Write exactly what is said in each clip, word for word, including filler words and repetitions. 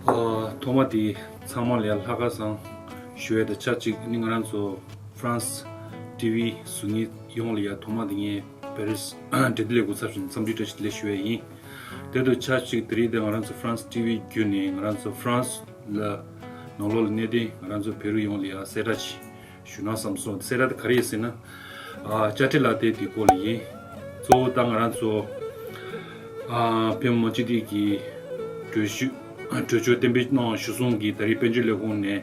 ཨ། ཐོག་མ་དེ་ཚང་མ་ལ་ཡང་ལྷག་དཀར་བཟང་ཞུ་ཡས་དང་ཆབས་ཅིག་ནི། ང་རང་ཚོ་ཧྥ་རན་སི་ཊི་བི་གཟུགས་བརྙན་ཡོངས་ལ་ཡང་ཐོག་མ་དེ་ངས་པེ་རིས་འབྲེལ་འདི་ལས་འགོ་ཚབ་ཞིང་འཚམས་འདྲི་བཀྲ་ཤིས་བདེ་ལེགས་ཞུ་ཡས་ཡིན། དེ་དང་ཆབས་ཅིག་དེ་རིང་དེ་ང་རང་ཚོ་ཧྥ་རན་སི་ཊི་བི་བརྒྱུད་ནས་ང་རང་ཚོ་ཧྥ་རན་སི་ལ་ནང་ལོགས་ལ་གནས་སྡོད་ང་རང་ཚོ་བོད་རིགས་ཡོངས་ལ་ཡང་གསལ་བསྒྲགས་ཅིག་ཞུ་ན་བསམ་སོང་། གསལ་བསྒྲགས་དེ་ག་རེ་ཡིན་ཟེར་ན། ཨ། དཔྱ་ཁྲལ་ལག་དེབ་དེ་སྐོར་ལ་ཡིན། གཙོ་བོ་ད་ང་རང་ཚོ། ཨ། བོད་མི་མང་སྤྱི་འཐུས་ཀྱི་གྲོས་ཆོད། ཨ། གྲོས་ཆོད་གཏན་འབེབས་གནང་བ་གཞིར་བཟུང་གིས་ད་རེས་དཔལ་འབྱོར་ལས་ཁུངས་ནས་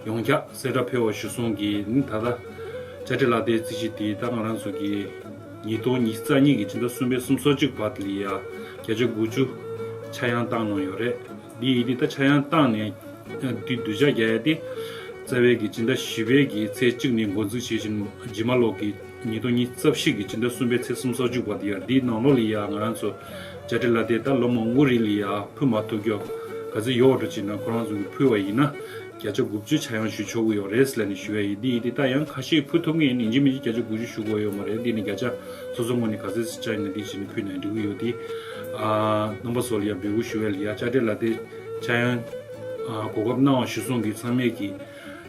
ཡོངས་ཁྱབ་གསལ་བསྒྲགས་ཕེབས་པ་གཞིར་བཟུང་གིས་ནི། ད་ལྟ་དཔྱ་ཁྲལ་ལག་དེབ་རྩིས་གཞི་དེ་ད་ང་རང་ཚོ་གི་ཉིས་སྟོང་ཉི་ཤུ་རྩ་གཉིས་ཀྱི་སྤྱི་ཟླ་གསུམ་པའི་སུམ་ཅུ་སོ་གཅིག་བར་དུ་ལ་ཡ་བརྒྱ་ཆ་དགུ་བཅུ་ཆག་ཡང་བཏང་གནང་ཡོད་རེད། འདི་ཡིན་དུས་ད་ཆག་ཡང་བཏང་ནས། འདི་བསྡུ་བྱ་རྒྱག་ཡ་དེ། རྩ་བའི་གི་སྤྱི་ཟླ་བཞི་པའི་གི་ཚེས་གཅིག་ནས་འགོ་འཛུགས་བྱེད་བཞིན། རྗེས་མ་ལོག་གི་ཉིས་སྟོང་ཉི་ཤུ་རྩ་བཞི་གི་སྤྱི་ཟླ་གསུམ་པའི་ཚེས་སུམ་ཅུ་སོ་གཅིག་བར་དུ་ཡ། འདིའི་ནང་ལོགས་ལ་ཡ་ང་རང་ཚོ་དཔྱ་ཁྲལ་ལག་དེབ་ད་ལོ་མང་པོ་རིང་ལ་ཡ་ཕུལ་མ་ཐུབ་རྒྱུ་ག་ཚོད་ཡོད་འགྲོ་བྱས་ན། ཁོ་རང་ཚོ་གི་ཕུལ་བ་ཡིན་ན་བརྒྱ་ཆ་དགུ་བཅུ་ཆག་ཡང་ཞུ་ཆོག་གི་ཡོད་རེད་ཟེར་ལབ་ནས་ཞུ་ཡ་ཡིན། འདི་ཡིན་དུས་ད་ཡང་ཁ་ཤས་ཕུལ་ཐུབ་ངེས་ཡིན། ཡིན་གཅིག་མིན་གཅིག་བརྒྱ་ཆ་དགུ་བཅུ་ཞུ་དགོས་ཡོད་མ་རེད། འདི་ནི་བརྒྱ་ཆ་སོ་སོ་ངོས་ནས་ག་ཚོད་ཅིག་བཅག་ཡིན་ན་འདི་བྱས་ནས་ཕུལ་ན་འགྲིག་གི་ཡོད་དེ། ཨ། རྣམ་པ་ཚོ་ལ་ཡང་འབོད་སྐུལ་ཞུ་བ་ལ་ཡ། དཔྱ་ཁྲལ་ལག་དེབ་ཆག་ཡང་། ཨ། གོ་སྐབས་གནང་བ་གཞིར་བཟུང་གིས་ཚང་མས་ཀྱིས་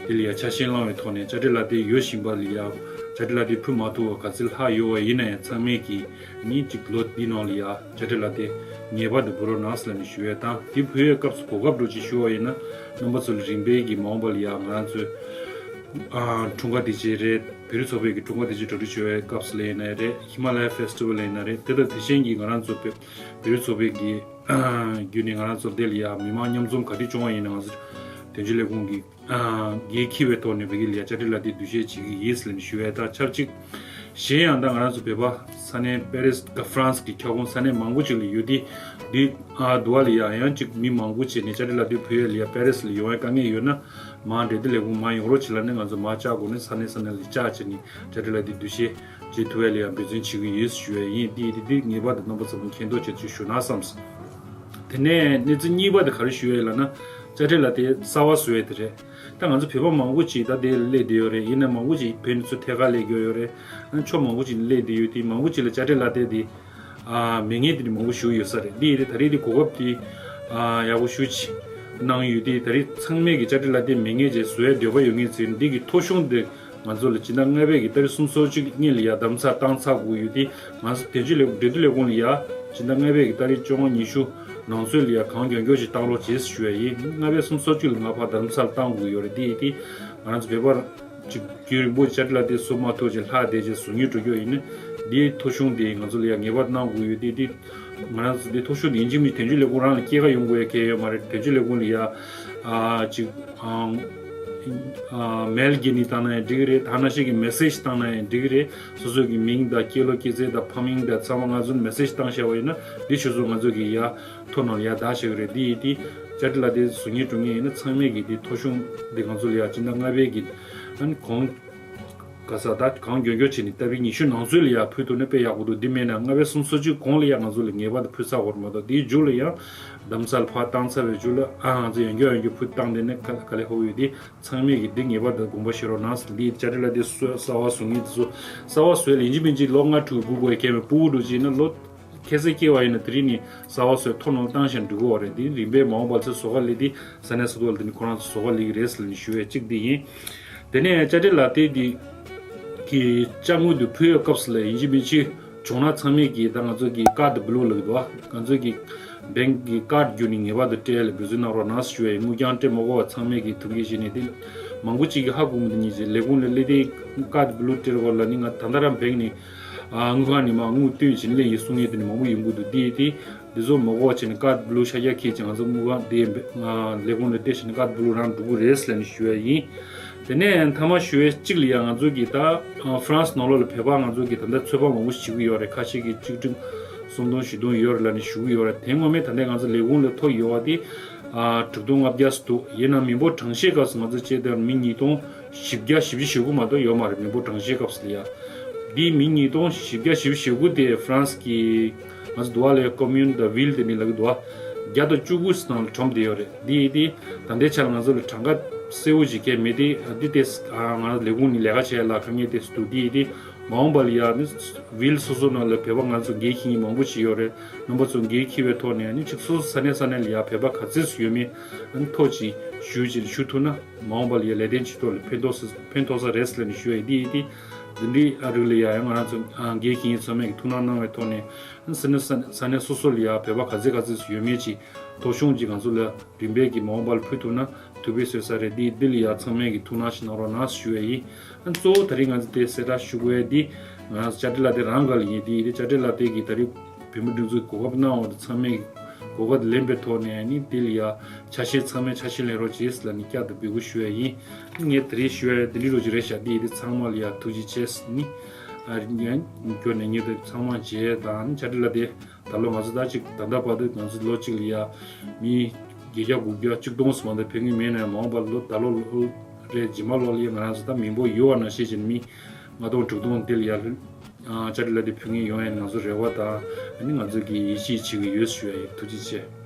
དེ་ལ་ཡ་ཆ་ཤས་བླངས་པའི་ཐོག་ནས། དཔྱ་ཁྲལ་ལག་དེབ་ཡོད་བཞིན་པ་ལ་ཡ། དཔྱ་ཁྲལ་ལག་དེབ་ཕུལ་མ་ཐུབ་པ་ག་ཚོད་ལྷག་ཡོད་པ་ཡིན་ན་ཡང་། ཚང་མས་ཀྱིས་ནི་གཅིག་ལོ་འདིའི་ནང་ལ་ཡ་དཔྱ་ཁྲལ་ལག་དེབ་ངེས་པར་དུ་འབུལ་རོགས་གནང་ཟེར་ལབ་ནས་ཞུ་ཡས་དང་། དེ་ཕུལ་བའི་སྐབས་སུ་གོ་སྐབས་འདྲ་ཅིག་ཞུ་བ་ཡིན་ན། རྣམ་པ་ཚོ་ལ་རིམ་པས་ཀྱིས་མ་འོངས་པ་ལ་ཡ་ང་རང་ཚོའི། ཨ། འཁྲུངས་སྐར་དེ་བྱས་རེད། བོད་རིགས་ཚོགས་པའི་གི་འཁྲུངས་སྐར་དེ་བྱས་གྲ་སྒྲིག་བྱེད་པའི་སྐབས་སུ་ལ་ཡིན་ན་རེད། ཧི་མ་ལ་ཡ་ཕེ་སི་ཊི་ཝལ་ལ་ཡིན་ན་རེད། དེ་དང་དེ་བཞིན་གྱི་ང་རང་ཚོ་བོད་བོད་རིགས་ཚོགས་པའི་གི་བརྒྱུད་ནས་ང་རང་ཚོ་དེ་ལ་ཡ་མི་མང་མཉམ་འཛོམས་ག་དུས་བྱུང་བ་ཡིན་ན། ང་ཚོ་དོན་གཅོད་ལས་ཁུངས་ཀྱི་འགན་འཁྱེར་བའི་ཐོག་ནས་བོད་ཀྱི་ལ་ཡ་དཔྱ་ཁྲལ་ལག་དེབ་བསྡུ་བཞེས་བྱེད་ཀྱི་ཡིན་ཟེར་ལབ་ནས་ཞུ་ཡས་དང་ཆབས་ཅིག་གཞན་ཡང་ད་ང་རང་ཚོ་བོད་པ་ས་གནས་པེ་རིས་ཀ་ཧྥ་རན་སི་གི་ཁྱབ་ཁོངས་ས་གནས་མང་པོ་ཅིག་ལ་ཡོད་དེ། འདི། ཨ། བསྡུ་བ་ལ་ཡ་ཡང་ཅིག་མི་མང་པོ་བྱས་ནས་དཔྱ་ཁྲལ་ལག་དེབ་ཕུལ་ཡས་ལ་ཡ་པེ་རིས་ལ་ཡོང་བའི་དཀའ་ངལ་ཡོད་ན། མར་འབྲེལ་མཐུད་ལས་ཁུངས་མར་ཡོང་རོགས་བྱེད་ལབ་ནས། ང་ཚོ་མར་བཅར་དགོས་ནས་ས་གནས་ས་གནས་ལ་བཅར་བྱས་ནས་དཔྱ་ཁྲལ་ལག་དེབ་བསྡུ་བཞེས་བྱེད་ཐུབ་ཡས་ལ་ཡ་འབད་བརྩོན་བྱེད་ཀྱི་ཡིན་ཞུ་ཡས་ཡིན། འདི་འདི་འདི་ངེས་པར་དུ་རྣམ་པ་ཚོ་མཁྱེན་རྟོགས་བྱེད་ཚུལ་ཞུ་ན་བསམས། དེ་ནས་གནས་ཚུལ་གཉིས་པ་དེ་ག་རེ་ཞུ་ཡས་ལབ་ན། དཔྱ་ཁྲལ་ལག་དེབ་གསར་པ་བཟོ་ཡས་དེ་རེད། ད་ང་ཚོ་བོད་པ་མང་པོ་ཅིག་ད་དེ་ལ་སླེབས་བསྡད་ཡོད་རེད། ཡིན་ན་མང་པོ་ཅིག་བོད་ནས་ཚུར་ཐད་ཀར་སླེབས་ཡོད་ཡོད་རེད། ཨ། ཕྱོགས་མང་པོ་ཅིག་ནས་སླེབས་བསྡད་ཡོད་དེ། མང་པོ་ཅིག་ལ་དཔྱ་ཁྲལ་ལག་དེབ་དེ། ཨ། མེད་མཁན་དེ་འདྲ་མང་པོ་ཞིག་ཡོད་ས་རེད། འདི་ཡིན་དུས་ད་རེས་དེ་གོ་སྐབས་དེ། ཨ། ཡག་པོ་ཞེ་པོ་ཅིག་གནང་ཡོད་དེ། ད་རེས་ཚང་མས་ཀྱི་དཔྱ་ཁྲལ་ལག་དེབ་མེད་མཁན་ཅིག་བཟོ་ཡས་འདོད་པ་ཡོད་མཁན་ཚོས་འདི་གི་ཐོ་གཞུང་དེ་ང་ཚོ་ལ་སྤྱི་ཟླ་ལྔ་པའི་གི་ཏ་རིག་སུམ་ཅུ་སོ་གཅིག་སྔོན་ལ་ཡ་བདམས་ཚར་བཏང་ཚར་དགོས་ཡོད་དེ། ང་ཚོ་དོན་གཅོད་ལས་འབྲེལ་མཐུད་ལས་ཁུངས་ལ་ཡ་སྤྱི་ཟླ་ལྔ་པའི་གི་ཏ་རིག་བཅོ་ལྔ་ཉི་ཤུ་ནང་ཚུད་ལ་ཡ་གང་མགྱོགས་མགྱོགས་ཅིག་བཏང་རོགས་བྱེད་ཞུ་ཡ་ཡིན། ལྔ་པའི་སུམ་ཅུ་སོ་གཅིག་ལ་ང་ཕར་བདམས་ཚར་བཏང་དགོས་ཡོད་རེད། འདི་ཡིན་དུས་ང་རང་ཚོ་བོད་པར་ཅིག་རྒྱུན་རིང་པོ་དཔྱ་ཁྲལ་ལག་དེབ་བཟོ་མ་ཐུབ་ཅིག་ལྷག་བསྡད་ཅིག་བཟོ་སྙིང་བྲོ་རྒྱུ་ཡིན་ན། འདིའི་ཐོ་གཞུང་དེ་ང་ཚོ་ལ་ཡ་ངེས་པར་གནང་དགོས་ཡོད་དེ། འདི་ང་རང་ཚོ་འདི་ཐོ་གཞུང་དེ་ཡིན་གཅིག་མིན་གཅིག་དོན་གཅོད་ལས་ཁུངས་རང་ལ་སྐྱེལ་ག་ཡོང་དགོས་ཡ་གལ་ཡོད་མ་རེད། དོན་གཅོད་ལས་ཁུངས་ལ་ཡ། ཨ། ཅིག་ཨ། ཨ། མེལ་བརྒྱུད་ནས་བཏང་ན་ཡང་འགྲིག་གི་རེད། ཐ་ན་ཞིག་གི་མེ་སེཇ་བཏང་ན་ཡང་འགྲིག་གི་རེད། སོ་སོ་གི་མིང་དང་སྐྱེས་ལོ་སྐྱེས་ཚེས་དང་ཕ་མིང་དང་ཚང་མ་ང་ཚོ་མེ་སེཇ་བཏང་བཞག་པ་ཡིན་ན། འདི་ཆུ་ཚོད་ང་ཚོ་གི་ཡ་ཐོ་ནང་ལ་ཡ་བདག་བཞག་གི་རེད། འདི་ཡིན་དུས་དཔྱ་ཁྲལ་ལག་དེབ་བཟོ་སྙིང་བྲོ་མཁན་ཡིན་ན་ཚང་མས་ཀྱི་འདི་ཐོ་གཞུང་འདི་ང་ཚོ་ལ་ཡ་སྤྱི་ཟླ་ལྔ་པའི་གི་ཨ་ནི་གོང་ག་ས་ད་གང་མགྱོགས་མགྱོགས་བྱས་ནས་ཏ་རིག་ཉི་ཤུ་ནང་ཚུད་ལ་ཡ་ཕུལ་ཐུབ་ན་དཔེ་ཡག་པོ་འདུག་འདི་མེད་ན་ལྔ་པའི་སུམ་ཅུ་སོ་གཅིག་གོང་ལ་ཡ་ང་ཚོ་ལ་ངེས་པར་དུ་ཕུལ་ཚར་དགོས་རེད་མ་གཏོགས། དེའི་མཇུག་ལ་ཡ་བདམས་ཚར་ཕར་བཏང་ཚར་བའི་མཇུག་ལ། ཨ། ང་ཚོ་ཡང་བསྐྱར་ཡང་བསྐྱར་ཕུལ་བཏང་བསྡད་ན་ག་ག་ལེ་ཧོ་ཡོད་དེ། ཚང་མས་ཀྱི་འདི་ངེས་པར་དུ་དགོངས་པ་བཞེས་རོགས་གནང་ཟེར། འདི་དཔྱ་ཁྲལ་ལག་དེབ་གསར་པ་བཟོ་མཁན་དེ་ཚོ། གསར་པ་བཟོས་ལ་ཡིན་གཅིག་མིན་གཅིག་ལོ་ལྔ་དྲུག་སྒུག་དགོས་ཡ་གལ་མེད། ཕྲུ་གུ་འདྲ་ཅིག་ཡིན་ན་ལོ་ཁ་སང་སྐྱེས་པ་ཡིན་ན་དེ་རིང་ནས་གསར་པ་བཟོས་ཐོ་ནང་བཏང་བཞག་འགྲིག་གི་རེད། དེ་རིམ་པས་མ་འོངས་པ་ཚོས་བཟོ་ག་སླེབས་དུས་ས་གནས་ས་ཐོག་ལ་དེ་ནི་ཁོ་རང་ཚོ་བཟོ་ག་སླེབས་ཀྱི་རེད་ཟེར་ནས་ཞུ་བའི་གཅིག་འདི་ཡིན། དེ་ནས་དཔྱ་ཁྲལ་ལག་དེབ་འདི་གི་དཔྱ་དངུལ་དེ་ཕུལ་བའི་སྐབས་སུ་ལ་ཡིན་གཅིག་མིན་གཅིག་བྱུང་ན་ཚང་མས་ཀྱིས་ད་ང་ཚོ་གི་ཀར་ཌི་བྷུ་ལུ་ལབ་ཀྱི་འདུག་ང་ཚོ་གི་བེང་གི་ཀར་ཌི་བརྒྱུད་ནས་ངེས་པར་དུ་སྤྲད་ལ་འབད་བརྩོན་གནང་རོགས་གནང་ཞུ་བའི། དངུལ་རྐྱང་སྤྲད་མ་དགོས་པ་ཚང་མས་ཀྱིས་ཐུགས་འགན་བཞེས་ནས། དེ་མང་པོ་ཅིག་གིས་ཧ་གོ་མི་འདུག་ཉིན་གཅིག་ལས་ཁུངས་ལ་སླེབས་དུས་ཀར་ཌི་བྷུ་ལུ་སྤྲད་དགོས་ལབ་ནི། ང་ད་ལྟ་རང་བེང་ནས་ཨ་དངུལ་ཁང་ནས་མར་དངུལ་བཏོན་བྱས་ནས་སླེབས་ཡིན་གསུང་མཁན་དེ་ནི་མང་པོ་ཡོང་གི་འདུག་འདི་ཡིན་དུས་འདི་ཚོ་མ་དགོས་པ་བྱས་ནས་ཀར་ཌི་བྷུ་ལུ་ཤ་རྒྱགས་འཁྱེར་བྱས་ང་ཚོ་དངུལ་ཁང་དེ་ལས་ཁུངས་ལ་སྟེར་བྱས་ནས་ཀར་ཌི་བྷུ་ལུ་རང་འགྲོ་གི་རེད་ཟེར་ནས་ཞུ་བ་ཡིན། དེ་ནས་མཐའ་མ་ཞུ་བའི་གཅིག་ལ་ཡང་ང་ཚོ་གི་ད་ཨ་ཧྥ་རན་སི་ནང་ལོགས་ལ་བོད་པ་ང་ཚོ་གི་ད་ལྟ་ཚོད་དཔག་མང་པོ་ཞིག་བྱེད་ཀྱི་ཡོད་རེད། ཁ་ཤས་ཀྱིས་ཆིག་ཁྲི་སུམ་སྟོང་བཞི་སྟོང་ཡོད་རེད་ལབ་ནས་ཞུ་གི་ཡོད་རེད། དེ་ངོ་མས་ད་ལྟ་ང་ཚོ་ལས་ཁུངས་ལ་ཐོ་ཡོད་པ་དེ་ཨ་དྲུག་སྟོང་ལྔ་བརྒྱ་ཙམ་འདུག་ཡིན་ནའང་མི་འབོར་གྲངས་བཤེར་སྐབས་སུ་ང་ཚོ་བྱས་ཏེ་མི་ཉིས་སྟོང་བཞི་བརྒྱ་བཞི་བཅུ་ཞེ་དགུ་མ་གཏོགས་ཡོད་མ་རེད། མི་འབོར་གྲངས་བཤེར་སྐབས་སུ་ལ་ཡ། འདིའི་མི་ཉིས་སྟོང་བཞི་བརྒྱ་བཞི་བཅུ་ཞེ་དགུ་དེ་ཧྥ་རན་སི་གི་ང་ཚོ་འདུག་བ་ལས་ཀོ་མུན་དང་ཝིལ་དེ་ནི་ལབ་ཀྱི་འདུག་བ། བརྒྱ་དང་བཅུ་དགུ་ཙམ་ནང་ལ་གྲམ་བསྡད་ཡོད་རེད། འདི་ཡིན་དུས་ད་ལྟའི་ཆར་ང་ཚོ་ལ་གྲངས་ཀ་གསལ་པོ་ཞིག་གང་ཡང་མེད་དེ། འདི་དེ་ང་རང་ལས་ཁུངས་ནས་ལས་ཀ་བྱེད་ཡ་ལ་དཀའ་ངལ་དེ་ཚོ་འདུག་འདི་ཡིན་དུས་ མ་འོངས་པ་ལ་ཡ་ནི་ཝིལ་སོ་སོ་ནང་ལ་བོད་པ་ང་ཚོ་འགན་འཁྱེར་མཁན་མང་པོ་ཞིག་ཡོད་རེད། རྣམ་པ་ཚོ་འགན་འཁྱེར་བའི་ཐོག་ནས་ནི་ཅིག་སོ་སོ་ས་གནས་ས་གནས་ལ་ཡ་བོད་པ་ག་ཚོད་ཡོད་མེད་ཨ་ནི་ཐོ་ཅིག་ཞུ་ཅིག་ཞུ་ཐུབ་ན་མ་འོངས་པ་ལ་ཡ་ལས་དོན་ཆེད་དུ་ལ་ཕན་ཐོགས་ས་ཕན་ཐོགས་ས་རེད་ཟེར་ནས་ཞུ་ཡ་ཡིན། དེ་ཡིན་དེ་འདི་འདྲའི་ཨ་རིགས་ལ་ཡ་ཡང་ང་རང་ཚོ་ཨ་འགན་འཁྱེར་མཁན་ཚང་མས་ཀྱི་ཐུགས་སྣང་གནང་བའི་ཐོག་ནས་ཨ་ནི་ས་གནས་ས་ས་གནས་སོ་སོ་ལ་ཡ་བོད་པ་ག་ཚོད་ག་ཚོད་ཡོད་མེད་ཅིག་ཐོ་གཞུང་ཅིག་ང་ཚོ་ལ་རིམ་པས་ཀྱི་མ་འོངས་པ་ལ་ཕུལ་ཐུབ་ན་ཐུགས་ཕན་གསོས་ས་རེད། འདི་འདི་ལ་ཡ་ཚང་མས་ཀྱི་ཐུགས་སྣང་ཞིག་གནང་རོགས་གནང་ཞུ་ཡ་ཡིན། ཨ་གཙོ་བོ་ད་རིང་ང་ཚོ་དེ་གསལ་བསྒྲགས་ཞུ་དགོས་ཡ་འདི་ང་རང་ཚོ་བཅར་འདྲི་ལག་དེབ་རང་སྒང་ལ་ཡིན། དེ་ཡིན་དེ་བཅར་འདྲི་ལག་དེབ་ཀྱི་ད་རིང་བོད་མི་སྒྲིག་འཛུགས་གོ་སྐབས་གནང་བ་དེ་ཚང་མས་གོ་སྐབས་ལེན་པའི་ཐོག་ནས་ནི་འདི་ལ་ཡ་ཆ་ཤས་ཚང་མས་ཆ་ཤས་ལེན་རོགས་བྱེད་ཟེར་ལ་ནི་བསྐྱར་དུ་འབོད་སྐུལ་ཞུ་ཡ་ཡིན། ངས་དེ་རིང་ཞུ་ཡ་འདི་འདྲི་རོགས་ཅིག་རེད་ཤག་འདི་ཡིན་དེ་ཚང་མ་ལ་ཡ་ཐུགས་རྗེ་ཆེ་ཟེར་ནི་ཨ་རིང་ངན་སྐྱོར་ནས་ངས་དེ་ཚང་མ་མཇལ་དང་ནི་བཅར་འདྲི་ལག་དེབ། ད་ལོ་ང་ཚོ་ད་ཅིག་ད་ལྟ་བར་དུ་ང་ཚོ་ལོ་གཅིག་ལ་ཡ་མི་བརྒྱད་བརྒྱ་དགུ་བརྒྱ་གཅིག་སྟོང་ཙམ་མ་གཏོགས་ཕེབས་མཁན་མེད་ནའི་མ་འོངས་པར་ལོ་ད་ལོ་ལོ་རེ་རྗེས་མ་ལོ་ལ་ཡ་ང་རང་ཚོ་ད་མི་འབོར་ཡོད་པ་ནང་བཞིན་བྱས་ནས་མི་ལྔ་སྟོང་དྲུག་སྟོང་དེ་ལ་ཡ་ལྷོད་ཨ་བཅར་འདྲི་ལག་དེབ་ཕུལ་མཁན་ཡོང་ཡ་ནི་ང་ཚོ་རེ་བ་དང་ཨ་ནི་ང་ཚོ་གི་ཡིད་ཆེས་བྱེད་ཀྱི་ཡོད་ཞུ་ཡ་ཡིན། ཐུགས་རྗེ་ཆེ།